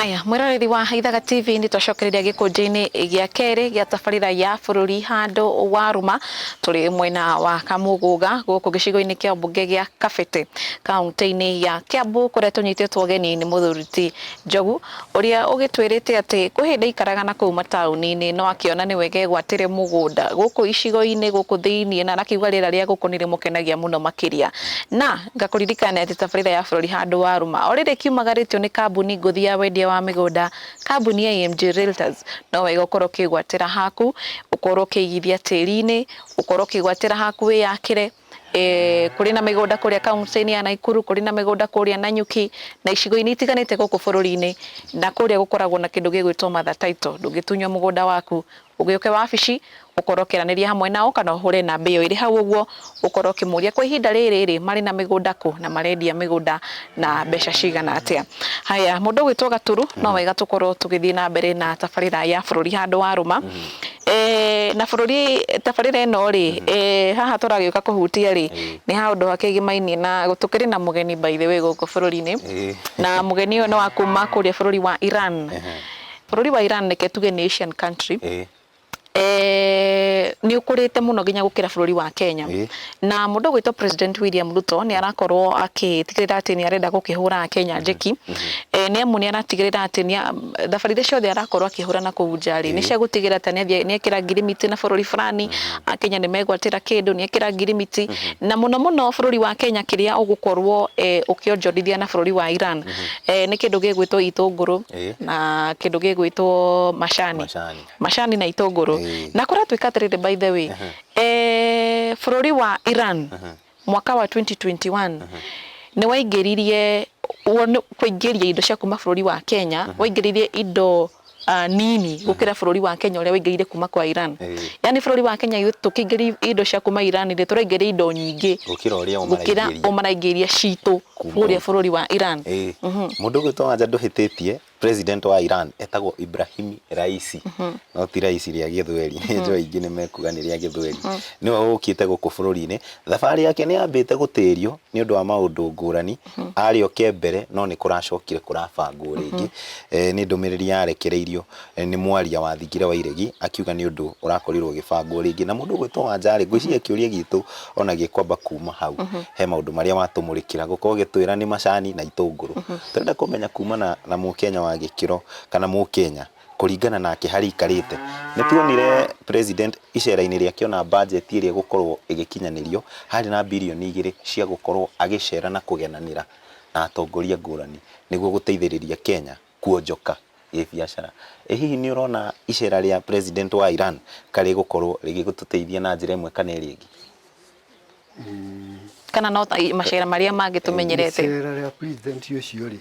Haya, mwĩroreri wa Ithaga TV, nĩ twacokereria gĩkũnjĩ-inĩ gĩa kerĩ gĩa tabarĩra ya bũrũri handũ warũma. Tũrĩ mwena wa Kamũgũga gũkũ gĩcigo-inĩ kĩa mbunge gĩa Kabete, kaũntĩ-inĩ ya Kiambu, kũrĩa tũnyitĩtwo ũgeni nĩ mũthuri ti Njogu, ũrĩa ũgĩtwĩrĩte atĩ kwĩ hĩndĩ aikaraga na kũu mataũni-inĩ, no akĩona nĩ wega egwatĩre mũgũnda gũkũ icigo-inĩ gũkũ thĩiniĩ, na arakiuga rĩera rĩa gũkũ nĩ rĩmũkenagia mũno makĩria. Na ngakũririkania atĩ tabarĩra ya bũrũri handũ warũma o rĩrĩ kiumagarĩtio nĩ kambuni ngũthi ya wendia wa mĩgũnda, kambuni ya AMG Realtors. No wega ũkorwo ũkĩgwatĩra haku, ũkorwo ũkĩigithia tĩri-inĩ, ũkorwo ũkĩgwatĩra haku wĩyakĩre. Kũrĩ na mĩgũnda kũrĩa kaũntĩ-inĩ ya Naikuru, kũrĩ na mĩgũnda kũrĩa Nanyuki na icigo-inĩ itiganĩte gũkũ bũrũri-inĩ, na kũrĩa gũkoragwo na kĩndũ gĩgwĩtwo mother title. Ndũngĩtunywo mũgũnda waku. Ũgĩũke wabici ũkorwo ũkĩaranĩria hamwe nao kana ũhũre namba ĩyo ĩrĩ hau ũguo, ũkorwo ũkĩmũria kwa ihinda rĩrĩ rĩ, marĩ na mĩgũnda kũ na marendia mĩgũnda na mbeca cigana atĩa. Haya, mũndũ ũgwĩtwo Gaturu, no wega tũkorwo tũgĩthiĩ na mbere na tabarĩra ya bũrũri handũ warũma. Na bũrũri tabarĩra ĩno rĩ, haha tũragĩũka kũhutia rĩ, nĩ haũndũ hakĩgimainie na tũkĩrĩ na mũgeni, by the way, gũkũ bũrũri-inĩ, na mũgeni ũyũ nĩ wa kuma kũrĩa bũrũri wa Iran. Bũrũri wa Iran, reke tuge nĩ Asian country, nĩ ũkũrĩte mũno nginya gũkĩra bũrũri wa Kenya. Na mũndũ ũgwĩtwo President William Ruto nĩ arakorwo agĩtigĩrĩra atĩ nĩ arenda gũkĩhũra Kenya njeki, nĩ amu nĩ aratigĩrĩra atĩ thabarĩ iria ciothe arakorwo akĩhũra na kũu nja rĩ, nĩ cia gũtigĩrĩra atĩ nĩ ekĩra ngirimiti na bũrũri fulani, Akenya nĩ megwatĩra kĩndũ, nĩ ekĩra ngirimiti na mũno mũno bũrũri wa Kenya. Kĩrĩa ũgũkorwo ũkĩonjorithia na bũrũri wa Iran nĩ kĩndũ gĩgwĩtwo itũngũrũ na kĩndũ gĩgwĩtwo macani. Macani. Macani na itũngũrũ. Na kũratuĩka atĩrĩrĩ, by the way, bũrũri wa Iran mwaka wa 2021 nĩ waingĩririe kũingĩria indo cia kuma bũrũri wa Kenya, waingĩririe indo nini gũkĩra bũrũri wa Kenya ũrĩa waingĩrire kuma kwa Iran. Yani bũrũri wa Kenya ithuĩ tũkĩingĩria indo cia kuma Iran rĩ, tũraingĩria indo nyingĩ gũkĩra ũrĩa o gũkĩra maraingĩria. O maraingĩria citũ Kuma kũrĩa bũrũri wa Iran. Mũndũ ũgwĩtwo Wanja, ndũhĩtĩtie. President wa Iran etagwo Ibrahim Raisi, no ti Raisi rĩa gĩthweri. Nĩ njũĩ aingĩ nĩ mekuga nĩ rĩa gĩthweri. Nĩwe ũkĩte gũkũ bũrũri-inĩ. Thabarĩ yake nĩ yambĩte gũtĩrio nĩ ũndũ wa maũndũ ngũrani. Arĩ oke mbere, no nĩ kũracokire kũrabangwo rĩngĩ. Nĩ ndũmĩrĩri yarekereirio nĩ mwaria wa Thingira wa Iregi, akiuga nĩ ũndũ ũrakorirwo ũgĩbangwo rĩngĩ. Na mũndũ ũgwĩtwo Wanja rĩ, ngwĩciria kĩũria gitũ ona gĩkwamba kuma hau. He maũndũ marĩa watũmũrĩkĩra gũkorwo ũgĩtwĩra nĩ macani na itũngũrũ. Tũrenda kũmenya kumana na mũkenya wa gĩkĩro kana mũkenya kũringana nake harĩa aikarĩte. Nĩ tuonire president icera-inĩ rĩake, ona budget ĩrĩa ĩgũkorwo ĩgĩkinyanĩrio harĩ na birioni 2 cia gũkorwo agĩcera na kũgenanĩra na atongoria ngũrani nĩguo gũteithĩrĩria Kenya kuonjoka gĩbiacara. Ĩ hihi nĩ ũrona icera rĩa president wa Iran karĩ gũkorwo rĩgĩgũtũteithia na njĩra ĩmwe kana ĩrĩa ĩngĩ? Kana no ta macera marĩa mangĩ tũmenyerete? Icera rĩa president ũcio rĩ,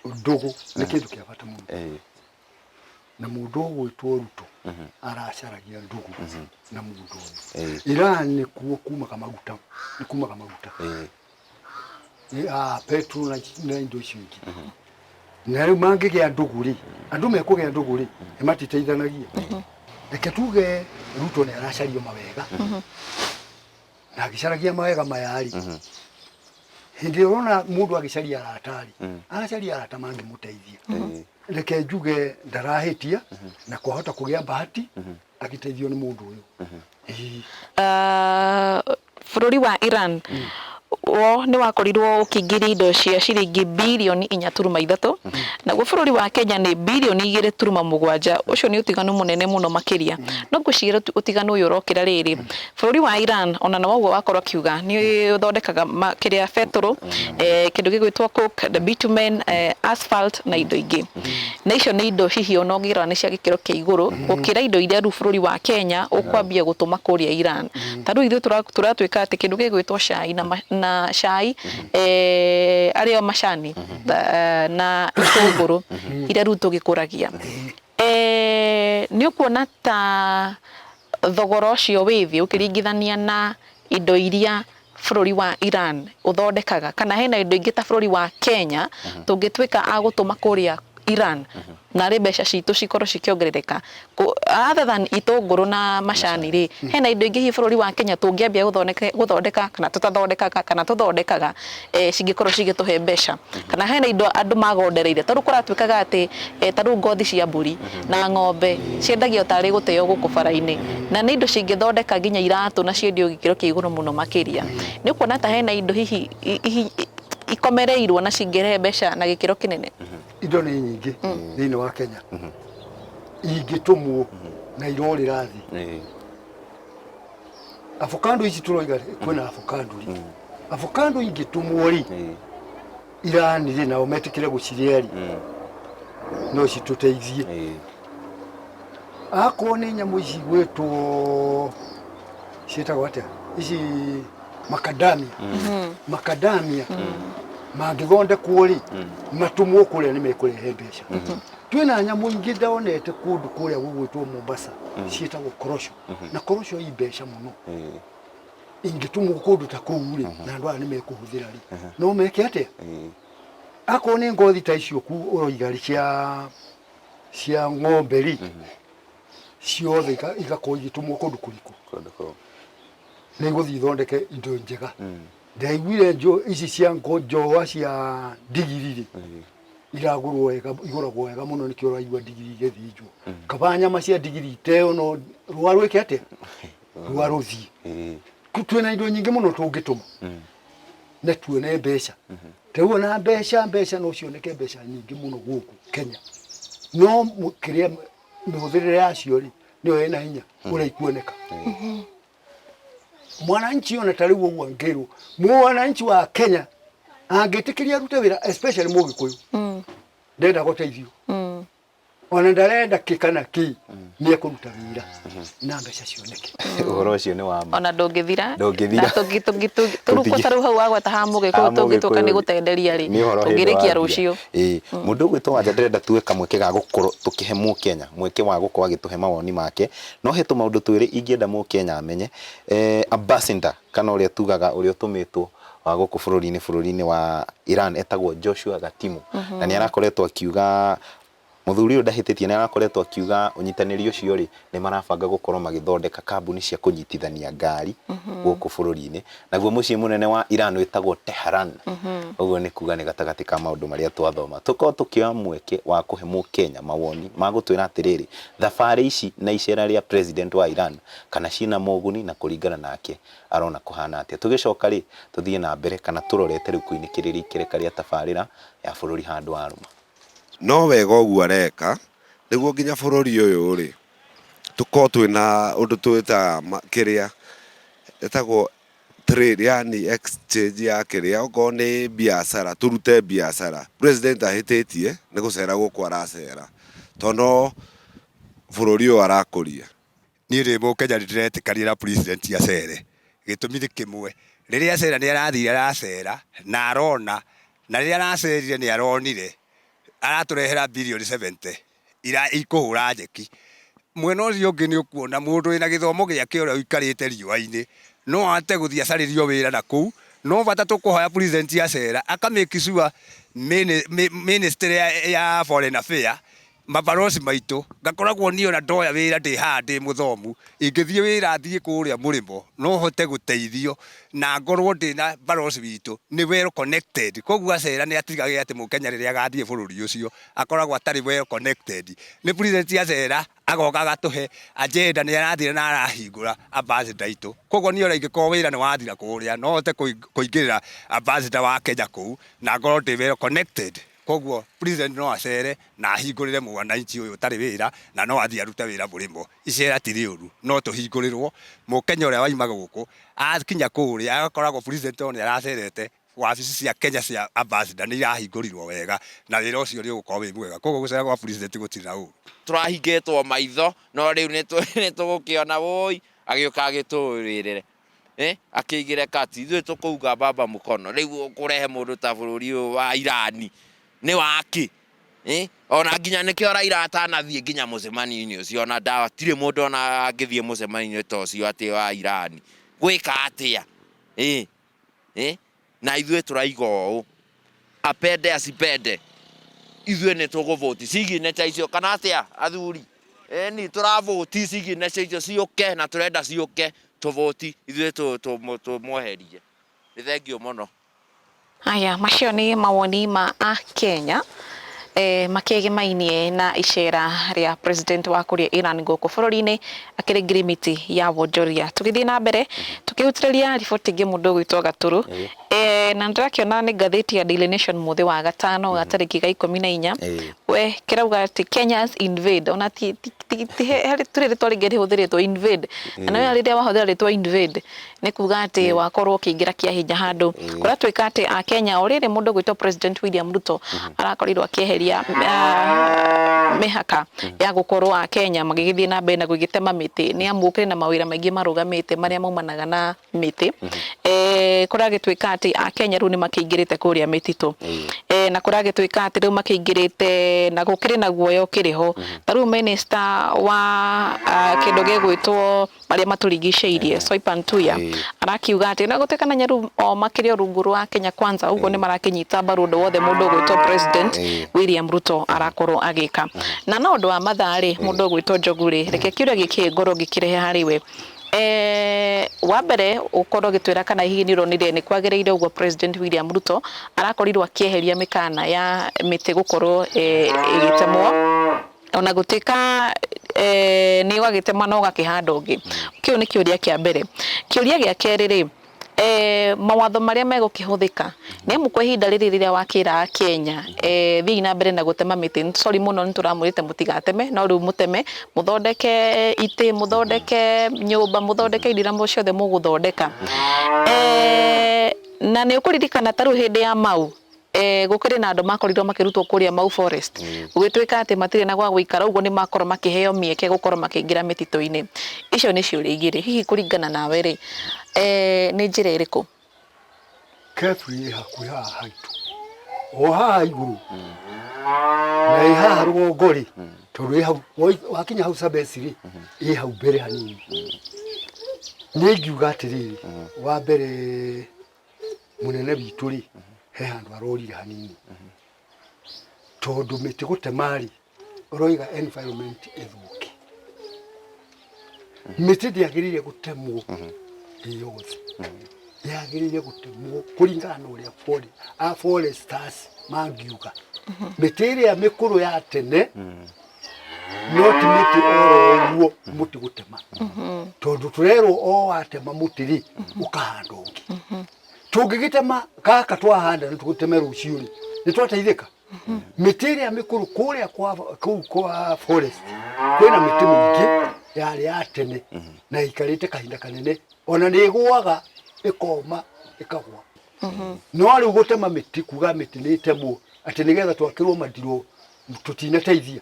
ndũgũ nĩ kĩndũ kĩa bata mũno, na mũndũ ũgwĩtwo Ruto aracaragia ndũgũ na mũndũ ũyũ. Iran nĩkuo kumaga maguta, nĩ kumaga maguta, petrol na indo icio ingĩ. Na rĩu mangĩgĩa ndũgũ rĩ, andũ mekũgĩa ndũgũ rĩ, nĩ matiteithanagia. Reke tuge Ruto nĩ aracario mawega, na agĩcaragia mawega maya rĩ, hĩndĩ ĩrĩa ũrona mũndũ agĩcaria arata rĩ, aracaria arata mangĩmũteithia. Reke njuge ndarahĩtia, na kwahota kũgĩa bahati agĩteithio nĩ mũndũ ũyũ. Ĩĩ. Bũrũri wa Iran wo nĩ wakorirwo ũkĩingĩria indo cia ciringi birioni 4.3, naguo bũrũri wa Kenya nĩ birioni 2.7. Ũcio nĩ ũtiganu mũnene mũno makĩria. No ngwĩciria ũtiganu ũyũ ũrokĩra rĩrĩ, bũrũri wa Iran ona noguo wakorwo akiuga nĩ ũthondekaga kĩrĩa betũrũ, kĩndũ gĩgwĩtwo coke, the bitumen, asphalt na indo ingĩ, na icio nĩ indo hihi ona ũngĩrora nĩ cia gĩkĩro kĩa igũrũ gũkĩra indo iria rĩu bũrũri wa Kenya ũkwambia gũtũma kũrĩa Iran. Ta rĩu ithuĩ tũratuĩka atĩ kĩndũ gĩgwĩtwo cai na cai, arĩo macani na itũngũrũ iria rĩu tũgĩkũragia, nĩ ũkuona ta thogora ũcio wĩ thĩ ũkĩringithania na indo iria bũrũri wa Iran ũthondekaga, kana hena indo ingĩ ta bũrũri wa Kenya tũngĩtuĩka a gũtũma kũrĩa Iran narĩ mbeca citũ cikorwo cikĩongerereka? Other than itũngũrũ na macani rĩ, hena indo ingĩ hihi bũrũri wa Kenya tũngĩambia gũthondeka kana tũtathondekaga kana tũthondekaga cingĩkorwo cigĩtũhe mbeca? Kana hena indo andũ magondereire? Tondũ kũratuĩkaga atĩ ta rĩu ngothi cia mbũri na ng'ombe ciendagio tarĩ gũteo gũkũ bara-inĩ, na nĩ indo cingĩthondeka nginya iratũ na ciendio gĩkĩro kĩa igũrũ mũno makĩria. Nĩ ũkuona ta hena indo hihi ikomereirwo na cingĩrehe mbeca na gĩkĩro kĩnene? Indo nĩ nyingĩ thĩinĩ wa Kenya ingĩtũmwo na irorĩra thĩ. Avocado ici tũroiga rĩ, kwĩna avocado rĩ, avocado ingĩtũmwo rĩ Irani rĩ, nao metĩkĩre gũcirĩa rĩ, no citũteithie. Akorwo nĩ nyamũ ici gwĩtwo ciĩtagwo atĩa ici, makadamia, makadamia mangĩthondekwo rĩ, matũmwo kũrĩa, nĩ mekũrehe mbeca. Twĩna nyamũ ingĩ ndonete kũndũ kũrĩa gũgwĩtwo Mombasa ciĩtagwo korosho, na korosho i mbeca mũno. Ingĩtũmwo kũndũ ta kũu rĩ, na andũ aya nĩ mekũhũthĩra rĩ, no meke atĩa? Akorwo nĩ ngothi ta icio ku ũroiga rĩ, cia ng'ombe rĩ, ciothe igakorwo igĩtũmwo kũndũ kũrĩkũ? Kũndũ kũu. Nĩ igũthiĩ ithondeke indo njega. Ndaiguire ici cia njoa cia ndigiri rĩ, iragũrwo wega, igũragwo wega mũno, nĩkĩo ũraigua ndigiri igĩthĩnjwo. Kaba nyama cia ndigiri iteo, no rũa rwĩke atĩa? Rũa rũthiĩ. Twĩna indo nyingĩ mũno tũngĩtũma na tuone mbeca. Rĩu ona mbeca no cioneke mbeca nyingĩ mũno gũkũ Kenya, no kĩrĩa mĩhũthĩrĩre yacio rĩ, nĩyo ĩna hinya ũrĩa ikuoneka. Mwananchi ona ta rĩu ũguo angĩrwo mwananchi wa Kenya angĩtĩkĩria arute wĩra, especially mũgĩkũyũ, ndenda gũteithio, ona ndarenda kĩ kana kĩ, nĩ ekũruta wĩra na mbeca cioneke. Ũhoro ũcio nĩ wa ma. Ona ndũngĩthira. Ndũngĩthira. Na tũrukwo ta rĩu hau wagweta ha mũgĩkũyũ, tũngĩtuĩka nĩ gũtenderia rĩ, Nĩ ũhoro hĩndĩ tũngĩrĩkia wambia. Rũciũ. Ĩĩ, mũndũ ũgwĩtwo Wanja, ndĩrenda tuoe kamweke ga gũkorwo tũkĩhe mũkenya mweke wa gũkorwo agĩtũhe mawoni make, no he tũmaũndũ twĩrĩ ingĩenda mũkenya amenye. Ambassador kana ũrĩa tugaga ũrĩa ũtũmĩtwo wa gũkũ bũrũri-inĩ wa Iran etagwo Joshua Gatimu, na nĩ arakoretwo akiuga, mũthuri ũyũ ndahĩtĩtie, nĩ arakoretwo akiuga ũnyitanĩri ũcio rĩ, nĩ marabanga gũkorwo magĩthondeka kambuni cia kũnyitithania ngari gũkũ bũrũri-inĩ. Naguo mũciĩ mũnene wa Iran wĩtagwo Tehran. Ũguo nĩ kuga nĩ gatagatĩ ka maũndũ marĩa twathoma. Tũkorwo tũkĩoya mweke wa kũhe mũkenya mawoni ma gũtwĩra atĩrĩrĩ, thabarĩ ici na icera rĩa president wa Iran kana ciĩna moguni, na kũringana nake arona kũhana atĩa. Tũgĩcoka rĩ, tũthiĩ na mbere kana tũrorete rĩu kũinĩkĩrĩria ikereka rĩa tabarĩra ya bũrũri handũ warũma. No wega ũguo areka nĩguo nginya bũrũri ũyũ rĩ, tũkorwo twĩna ũndũ twĩtaga kĩrĩa ĩtagwo trade, yani exchange ya kĩrĩa, okorwo nĩ biacara tũrute biacara. President ahĩtĩtie nĩ gũcera gũkũ aracera, tondũ no bũrũri ũyũ arakũria. Niĩ ndĩ mũkenya nĩ ndĩretĩkania na president acere. Gĩtũmi nĩ kĩmwe, rĩrĩa acera nĩ arathire aracera na arona, na rĩrĩa aracerire nĩ aronire aratũrehera birioni 70 ikũhũra njeki. Mwena ũcio ũngĩ nĩ ũkuona mũndũ wĩna gĩthomo gĩake ũrĩa ũikarĩte riũa-inĩ no ahote gũthiĩ acarĩrio wĩra na kũu, no bata tũkũhoya president acera aka make sure ministry ya foreign affair, mabarosi maitũ, ngakoragwo niĩ ona ndoya wĩra ndĩ haha ndĩ mũthomu, ingĩthiĩ wĩra thiĩ kũrĩa mũrĩmo no hote gũteithio na ngorwo ndĩna barosi witũ nĩ well connected. Koguo acera nĩ atigage atĩ mũkenya rĩrĩa agathiĩ bũrũri ũcio akoragwo atarĩ well connected. Nĩ president acera agoka agatũhe agenda, nĩ arathire na arahingũra ambassador aitũ. Koguo niĩ ona ingĩkorwo wĩra nĩ wathira kũrĩa no hote kũingĩrĩra ambassador wa Kenya kũu na ngorwo ndĩ well connected. Koguo president no acere na ahingũrĩre mwananchi ũyũ ũtarĩ wĩra na no athiĩ arute wĩra mũrĩmo. Icera ti rĩũru, no tũhingũrĩrwo. Mũkenya ũrĩa waima gũkũ akinya kũrĩa agakoragwo president o nĩ aracerete, wabici cia Kenya cia ambassador nĩ irahingũrirwo wega na wĩra ũcio nĩ ũgũkorwo wĩ mwega. Koguo gũcera gwa president gũtirĩ na ũru. Tũrahingĩtwo maitho no rĩu nĩ tũgũkĩona wũi agĩũka agĩtũrĩrĩre akĩigĩre kati ithuĩ tũkũunga baba mũkono. Rĩu kũrehe mũndũ ta bũrũri ũyũ wa Irani nĩ wakĩ? Ona nginya nĩkĩo Raila atanathiĩ nginya mũcemanio-inĩ ũcio, ona ndatirĩ mũndũ ona angĩthiĩ mũcemanio-inĩ ta ũcio atĩ wa Irani gwĩka atĩa? Na ithuĩ tũraiga ũũ, apende asipende. Ithuĩ nĩ tũgũvũti signature icio kana atĩa athuri? Ĩni tũravũti signature icio ciũke na tũrenda ciũke tũvũti ithuĩ tũmweherie. Nĩ thengiũ mũno. Haya, macio nĩ mawoni ma Akenya eh, makĩgemainie na icera rĩa president wa kũrĩa Iran gũkũ bũrũri-inĩ akĩrĩ ngirimiti ya wonjoria. Tũgĩthiĩ na mbere tũkĩhutĩrĩria riboti ĩngĩ mũndũ ũgwĩtwo Gaturu eh, na ndĩrakĩona nĩ ngathĩti ya Daily Nation mũthĩ wa gatano ga tarĩki ga 14 we kĩrauga atĩ Kenyans invade ona ti ti ti ti he- harĩ tũrĩ rĩtwa rĩngĩ rĩhũthĩrĩtwo invade na nĩwe rĩrĩa wahũthĩra rĩtwa invade nĩ kuga atĩ wakorwo ũkĩingĩra kĩa hinya handũ kũratuĩka atĩ akenya o rĩrĩ mũndũ ũgwĩtwo President William Ruto arakorirwo akĩeheria mĩhaka ya gũkorwo akenya magĩgĩthiĩ na mbere na gũgĩtema mĩtĩ nĩ amu gũkĩrĩ na mawĩra maingĩ marũgamĩte marĩa maumanaga na mĩtĩ kũragĩtuĩka atĩ akenya rĩu nĩ makĩingĩrĩte kũrĩa mĩtitũ na kũragĩtuĩka atĩ rĩu makĩingĩrĩte na gũkĩrĩ na guoya ũkĩrĩ ho ta rĩu minister wa kĩndũ gĩgwĩtwo marĩa matũrigicĩirie Soipan Tuya arakiuga atĩ na gũtuĩka na nyaru o makĩrĩ o rungu rwa Kenya Kwanza ũguo nĩ marakĩnyita mbaru ũndũ wothe mũndũ ũgwĩtwo President William Ruto arakorwo agĩka na no ũndũ wa mathaa rĩ mũndũ ũgwĩtwo Njogu rĩ reke kĩũria gĩkĩ ngorwo ngĩkĩrehe harĩ we wa mbere ũkorwo ũgĩtwĩra kana hihi nĩ ũronire nĩ kwagĩrĩire ũguo President William Ruto arakorirwo akĩeheria mĩkana ya mĩtĩ gũkorwo ĩgĩtemwo ona gũtuĩka nĩ ũgagĩtema na ũgakĩhanda ũngĩ. Kĩu nĩ kĩũria kĩa mbere. Kĩũria gĩa kerĩ rĩ, mawatho marĩa megũkĩhũthĩka nĩ amu kwa ihinda rĩrĩ rĩrĩa wakĩra Akenya thiĩi na mbere na gũtema mĩtĩ, sorry mũno nĩ tũramwĩrĩte mũtigateme no rĩu mũteme, mũthondeke itĩ, mũthondeke nyũmba, mũthondeke indo iria ciothe mũgũthondeka. Na nĩ ũkũririkana ta rĩu hĩndĩ ya Mau, gũkĩrĩ na andũ makorirwo makĩrutwo kũrĩa Mau Forest gũgĩtuĩka atĩ matirĩ na gwa gũikara ũguo nĩ makorwo makĩheo mĩeke gũkorwo makĩingĩra mĩtitũ-inĩ. Icio nĩ ciũria igĩrĩ, hihi kũringana nawe rĩ, nĩ njĩra ĩrĩkũ? Kefri ĩ hakuhĩ haha haitũ o haha igũrũ na ĩ haha rũgongo rĩ tondũ ĩ hau wakinya hau Sabesi rĩ ĩ hau mbere hanini niĩ ingiuga atĩrĩrĩ wa mbere mũnene witũ rĩ he handũ arorire hanini tondũ mĩtĩ gũtema rĩ ũroiga environment ĩthũke mĩtĩ ndĩagĩrĩire gũtemwo ĩ yothe yagĩrĩire gũtemwo kũringana na ũrĩa a foresters mangiuga mĩtĩ ĩrĩa mĩkũrũ ya tene no ti mĩtĩ oro ũguo mũtĩ gũtema tondũ tũrerwo o watema mũtĩ rĩ ũkahanda ũngĩ tũngĩgĩtema gaka twahanda na tũgũteme rũciũ rĩ nĩ twateithĩka mĩtĩ ĩrĩa mĩkũrũ kũrĩa kwa kũu kwa forest kwĩna mĩtĩ mĩingĩ yarĩ ya tene na ĩikarĩte kahinda kanene ona nĩ ĩgũaga ĩkoma ĩkagwa no rĩu gũtema mĩtĩ kuga mĩtĩ nĩ ĩtemwo atĩ nĩgetha twakĩrwo madirwo tũtinateithia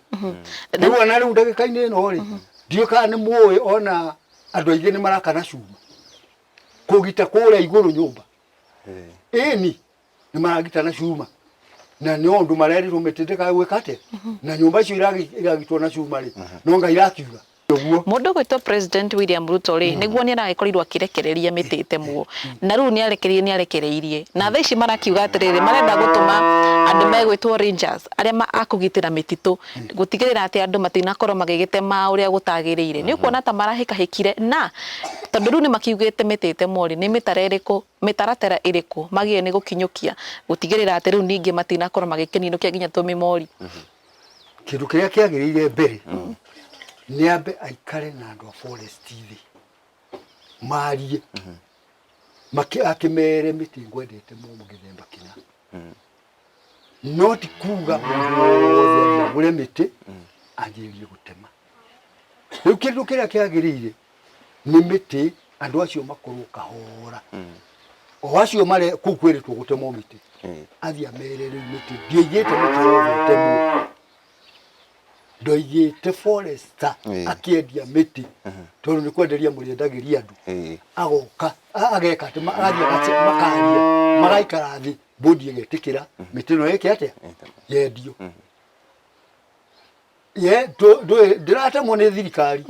rĩu ona rĩu ndagĩka-inĩ ĩno rĩ ndiũĩ kana nĩ mũĩ ona andũ aingĩ nĩ maraka na cuma kũgita kũrĩa igũrũ nyũmba ĩni nĩ maragita na cuma na nĩ ũndũ marerirwo mĩtĩ ndĩkae gwĩka atĩa na nyũmba icio iragitwo na cuma rĩ no Ngai irakiura ũguo Mũndũ ũgwĩtwo President William Ruto rĩ nĩguo nĩ aragĩkorirwo akĩrekereria mĩtĩ ĩtemwo na rĩu nĩ arekereirie nĩ arekereirie na thaa ici marakiuga atĩrĩrĩ marenda gũtũma andũ megwĩtwo rangers arĩa a kũgitĩra mĩtitũ gũtigĩrĩra atĩ andũ matinakorwo magĩgĩtema ũrĩa gũtagĩrĩire nĩ ũkuona ta marahĩkahĩkire na tondũ rĩu nĩ makiugĩte mĩtĩ ĩtemwo rĩ nĩ mĩtara ĩrĩkũ mĩtaratara ĩrĩkũ magĩrĩire nĩ gũkinyũkia gũtigĩrĩra atĩ rĩu ningĩ matinakorwo magĩkĩninũkia nginya tũmĩmori. Kĩndũ kĩrĩa kĩagĩrĩire mbere nĩ ambe aikare na andũ a forest thĩ marie akĩmere mĩtĩ ngwendete mũno gĩthemba kĩna no ti kuga mũndũ wothe athiĩ agũre mĩtĩ anjĩrĩrie gũtema rĩu kĩndũ kĩrĩa kĩagĩrĩire nĩ mĩtĩ andũ acio makorwo kahora o acio mare kũu kwĩrĩtwo gũtemwo mĩtĩ athiĩ amere rĩu mĩtĩ ndioigĩte mĩtĩ yothe ĩtemwo ndoigĩte forester akĩendia mĩtĩ tondũ nĩ kwenderia mũrĩendagĩria andũ agoka ageka atĩ agathiĩ makaria magaikara thĩ bodi ĩgetĩkĩra mĩtĩ ĩno ĩke atĩa yendio ye ndĩratemwo nĩ thirikari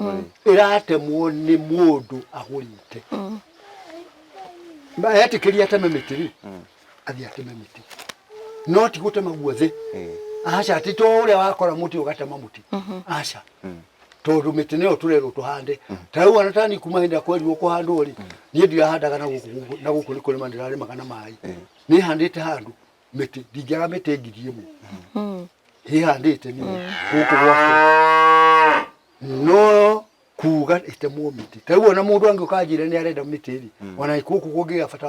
ĩratemwo nĩ mũndũ agũrĩte etĩkĩria ateme mĩtĩ rĩ athiĩ ateme mĩtĩ no ti gũtema guothe. Aca, ti to ũrĩa wakora mũtĩ ũgatema mũtĩ, aca, tondũ mĩtĩ nĩyo tũrerwo tũhande. Ta rĩu ona tani kuma hĩndĩ ĩrĩa kwerirwo kũhandwo rĩ, niĩ ndirahandaga na gũkũ, na gũkũ nĩ kũrĩma ndĩrarĩmaga na maĩ. Nĩ handĩte handũ mĩtĩ, ndingĩaga mĩtĩ 1000 ĩhandĩte niĩ gũkũ gwakwa, no kuga ĩtemwo mĩtĩ. Ta rĩu ona mũndũ angĩũka anjĩre nĩ arenda mĩtĩ rĩ, ona gũkũ kũngĩgĩa bata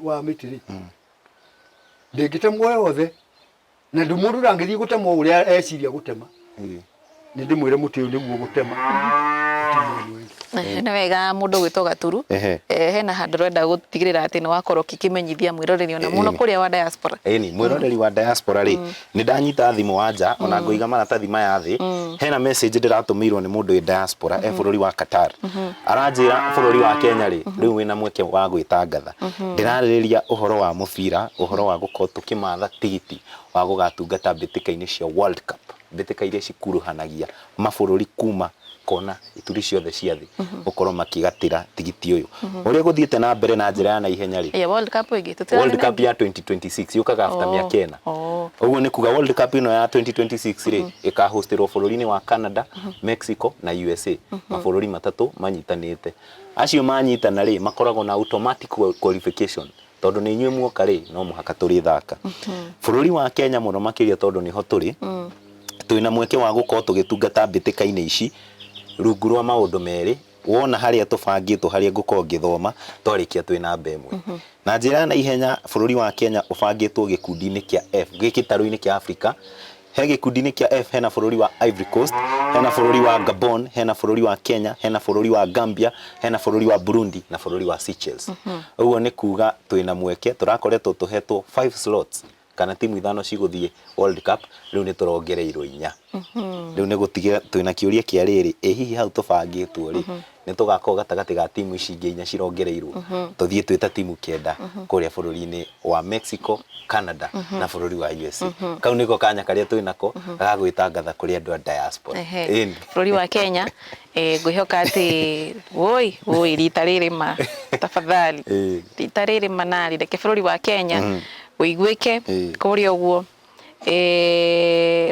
wa mĩtĩ rĩ, ndĩngĩtemwo yothe, na ndũ mũndũ ndangĩthiĩ gũtema ũrĩa eciria gũtema. Nĩ ndĩmwĩre mũtĩ ũyũ nĩguo gũtema. Nĩ wega mũndũ gwĩtwo Gaturu. Hena handũ ũrenda gũtigĩrĩra atĩ nĩ wakorwo ũkĩmenyithia mwĩroreri ona mũno kũrĩa wa diaspora. Ĩni, mwĩroreri wa diaspora rĩ, nĩ ndanyita thimũ wanja ona ngũiga maratathi maya thĩ. Hena message ndĩratũmĩirwo nĩ mũndũ wĩ diaspora e bũrũri wa Qatar. Aranjĩra bũrũri wa Kenya rĩ, rĩu wĩna mweke wa gwĩtangatha. Ndĩrarĩrĩria ũhoro wa mũbira, ũhoro wa gũkorwo tũkĩmatha tigiti wa gũgatungata mbĩtĩka-inĩ cia World Cup, mbĩtĩka iria cikuruhanagia mabũrũri kuma kona ituri ciothe cia thĩ gũkorwo makĩgatĩra tigiti ũyũ. Ũrĩa gũthiĩte na mbere na njĩra ya naihenya rĩ, Ya World Cup ĩngĩ tũtirarĩ World na Cup ĩngĩ? ya 2026 yũkaga after mĩaka 4. Ũguo nĩ kuga World Cup ĩno ya 2026 rĩ, ĩkahostĩrwo bũrũri-inĩ wa Canada, Mexico na USA, mabũrũri matatũ manyitanĩte. Acio manyitana rĩ, makoragwo na automatic qualification tondũ nĩ inyuĩ muoka rĩ, no mũhaka tũrĩthaka. Bũrũri wa Kenya mũno makĩria tondũ nĩho tũrĩ, twĩna mweke wa gũkorwo tũgĩtungata mbĩtĩka-inĩ ici rungu rwa maũndũ merĩ. Wona harĩa tũbangĩtwo harĩa ngũkorwo ngĩthoma twarĩkia twĩ namba 1. Na njĩra ya naihenya bũrũri wa Kenya ũbangĩtwo gĩkundi-inĩ kĩa F, gĩ gĩtarũ-inĩ kĩa Africa. He gĩkundi-inĩ kĩa F hena bũrũri wa Ivory Coast, hena bũrũri wa Gabon, hena bũrũri wa Kenya, hena bũrũri wa Gambia, hena bũrũri wa Burundi na bũrũri wa Seychelles. Ũguo nĩ kuga twĩna mweke, tũrakoretwo tũhetwo 5 slots kana timu 5 cigũthiĩ World Cup, rĩu nĩ tũrongereirwo 4. Rĩu nĩ gũtigĩra twĩna kĩũria kĩa rĩrĩ, ĩ hihi hau tũbangĩtwo rĩ, nĩ tũgakorwo gatagatĩ ga timu ici ingĩ 4 cirongereirwo, tũthiĩ twĩ ta timu 9 kũrĩa bũrũri-inĩ wa Mexico, Canada na bũrũri wa USA. Kau nĩko kanya karĩa twĩ nako ga gwĩtangatha kũrĩ andũ a diaspora. Ĩni. Bũrũri wa Kenya, ngwĩhoka atĩ woi woi rita rĩrĩ ma tafadhali, rita rĩrĩ manarĩ reke bũrũri wa Kenya ũiguĩke kũrĩa ũguo,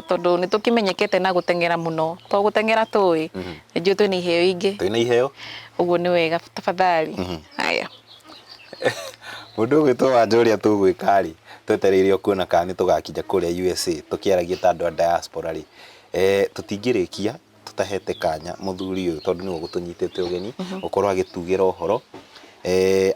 tondũ nĩ tũkĩmenyekete na gũteng'era mũno, to gũteng'era tũĩ, nĩ njũĩ twĩna iheo ingĩ. Twĩna iheo. Ũguo nĩ wega tafadhali. Haya. Mũndũ ũgwĩtwo Wanja ũrĩa tũgwĩka rĩ, twetereire o kuona kana nĩ tũgakinya kũrĩa USA tũkĩaragia ta andũ a diaspora rĩ, tũtingĩrĩkia tũtahete kanya mũthuri ũyũ tondũ nĩwe ũgũtũnyitĩte ũgeni gũkorwo agĩtugĩra ũhoro,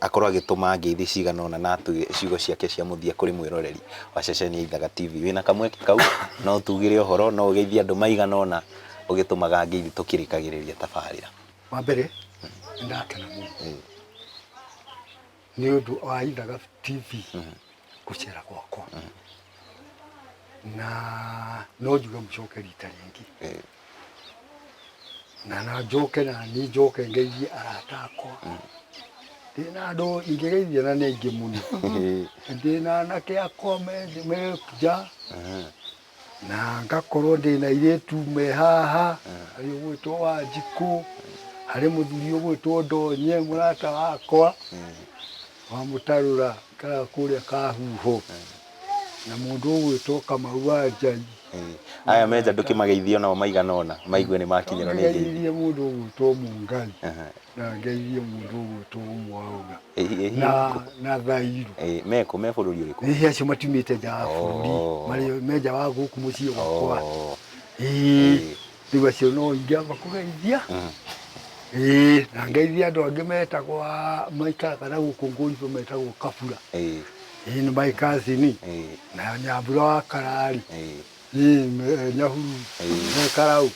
akorwo agĩtũma ngeithi cigana ũna na atuge ciugo ciake cia mũthia kũrĩ mwĩroreri wa ceceni ya Ithaga TV. Wĩna kamweke kau no ũtugĩre ũhoro, no ũgeithie andũ maigana ũna ũgĩtũmaga ngeithi tũkĩrĩkagĩrĩria tabarĩra. Wa mbere nĩ ndakena mũno nĩ ũndũ wa Ithaga TV gũcera gwakwa, na no njuge mũcoke rita rĩngĩ, na njoke na niĩ njoke ngeithie arata akwa. Ndĩna andũ ingĩgeithia na nĩ aingĩ mũno. Ndĩna anake akwa me nja, na ngakorwo ndĩna airĩtu me haha, harĩ ũgwĩtwo Wanjikũ, harĩ mũthuri ũgwĩtwo Ndonye mũrata wakwa wa Mũtarũra, aikaraga kũrĩa Kahuho, na mũndũ ũgwĩtwo Kamau wa Njai. Aya me nja ndũkĩmageithie onao maigana ũna maigue nĩ makinyĩrwo nĩ ngeithi. Ngeithirie mũndũ ũgwĩtwo Mũngai, na ngeithie mũndũ ũgwĩtwo Mwaũra na Thairũ. Mekũ? Me bũrũri ũrĩkũ? Ĩĩ, acio matiumĩte nja wa bũrũri, marĩ me nja wa gũkũ mũciĩ gwakwa. Ĩĩ, rĩu acio no ingĩamba kũgeithia. Ĩĩ, na ngeithie andũ angĩ metagwo maikaraga na gũkũ Ngũribũ metagwo Kabura. Ĩĩ, nĩ my cousin. Na Nyambura wa Karari. Ĩĩ, Nyahururu me Karau.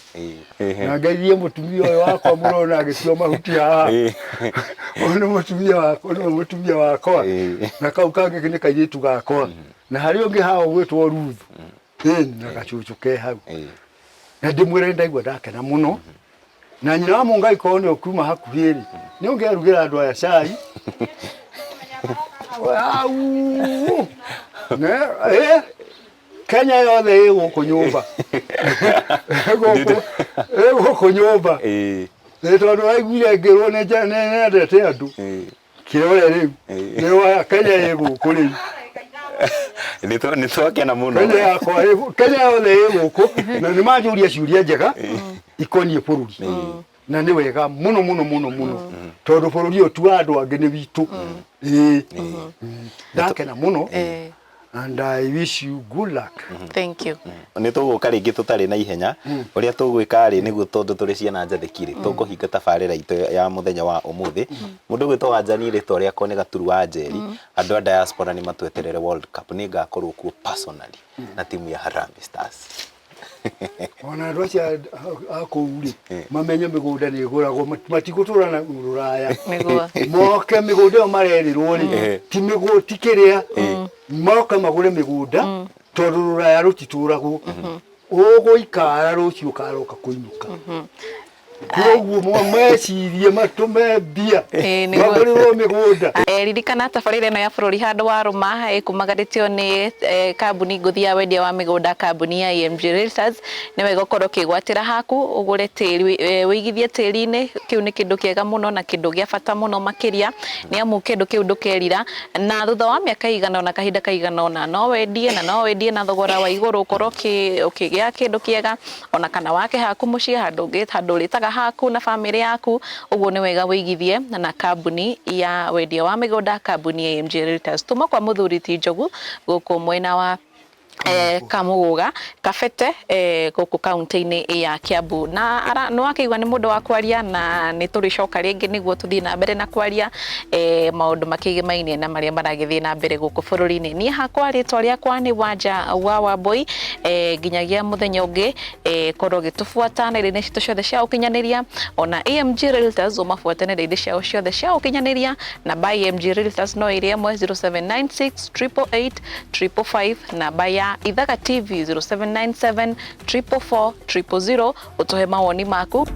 Na ngeithie mũtumia ũyũ wakwa mũrona agĩtua mahuti haha. Ũyũ nĩ mũtumia wakwa, nĩwe mũtumia wakwa. Na kau kangĩ nĩ kairĩtu gakwa. Na harĩ ũngĩ haha ũgwĩtwo Ruth. Ĩĩ, na gacũcũ ke hau. Na ndĩmwĩre ndaigua ndakena mũno. Na nyina wa Mũngai korwo nĩ ũkiuma hakuhĩ rĩ, nĩ ũngĩarugĩra andũ aya cai. Au! Ne, eh, Kenya yothe ĩ gũkũ nyũmba. Ĩ gũkũ nyũmba. Nĩ tondũ waiguire ngĩrwo nĩ nyendete andũ. Kĩrore rĩu. Nĩ wa Kenya ĩ gũkũ rĩu. Nĩ twakena mũno. Kenya yakwa Kenya yothe ĩ gũkũ na nĩ manjũria ciũria njega ikoniĩ bũrũri na nĩ wega mũno mũno mũno mũno tondũ bũrũri ũyũ ti wa andũ angĩ nĩ witũ. Ĩĩ. Ndakena mũno and I wish you good luck. Thank you. Nĩ tũgũka rĩngĩ tũtarĩ na ihenya. Ũrĩa tũgwĩka rĩ, nĩguo tondũ tũrĩ ciana njathĩki rĩ, tũkũhinga tabarĩra itũ ya mũthenya wa ũmũthĩ. Mũndũ ũgwĩtwo Wanjani, rĩtwa rĩakwa nĩ Gaturu wa Njeri. Andũ a diaspora nĩ matweterere World Cup, nĩ ngakorwo kuo personally na timu ya Harambee Stars. Ona andũ acio a kũu rĩ, mamenye mĩgũnda nĩ ĩgũragwo, matigũtũra na rũraya. Nĩguo. Moke mĩgũnda ĩyo marerĩrwo rĩ, ti mĩgũ ti kĩrĩa, moke magũre mĩgũnda tondũ rũraya rũtitũragwo. Ũgũikara rũciũ ũkaroka kũinũka. Koguo mecirie matũme mbia Ĩĩ, nĩguo. magũrĩrwo mĩgũnda. Ririkana tabarĩra ĩno ya bũrũri handũ wa rũma ĩkumagarĩtio nĩ kambuni ngũthi ya wendia wa mĩgũnda, kambuni ya EMG Realtors. Nĩ wega ũkorwo ũkĩgwatĩra haku ũgũre tĩri, ũigithie tĩri-inĩ. Kĩu nĩ kĩndũ kĩega mũno na kĩndũ gĩa bata mũno makĩria, nĩ amu kĩndũ kĩu ndũkerira, na thutha wa mĩaka ĩigana ũna, kahinda kaigana ũna, no wendie, na no wendie na thogora wa igũrũ, ũkorwo ũkĩgĩa kĩndũ kĩega, ona kana wake haku mũciĩ handũ ũngĩ, handũ ũrĩtaga haku na bamĩrĩ yaku. Ũguo nĩ wega wĩigithie na kambuni ya wendia wa mĩgũnda, kambuni ya EMG Realtors. Tuma kwa mũthuri ti Njogu gũkũ mwena wa Kamũgũga Kabete, gũkũ kaunti-inĩ ya Kiambu. Na nĩ wakĩigua nĩ mũndũ wa kwaria, na nĩ tũrĩcoka rĩngĩ nĩguo tũthiĩ na mbere na kwaria maũndũ makĩgĩmainie na marĩa maragĩthiĩ na mbere gũkũ bũrũri-inĩ. Niĩ hakwa rĩtwa rĩakwa nĩ Wanja wa Wambui. Nginyagia mũthenya ũngĩ, korwo ũgĩtũbuata nenda-inĩ citũ ciothe cia ũkinyanĩria, ona EMG Realtors ũmabuate nenda-inĩ ciao ciothe cia ũkinyanĩria. Namba ya EMG Realtors no ĩrĩ ĩmwe, 0796 888 555. Namba ya Ithaga TV, 0797 444 000. Ũtũhe mawoni maku.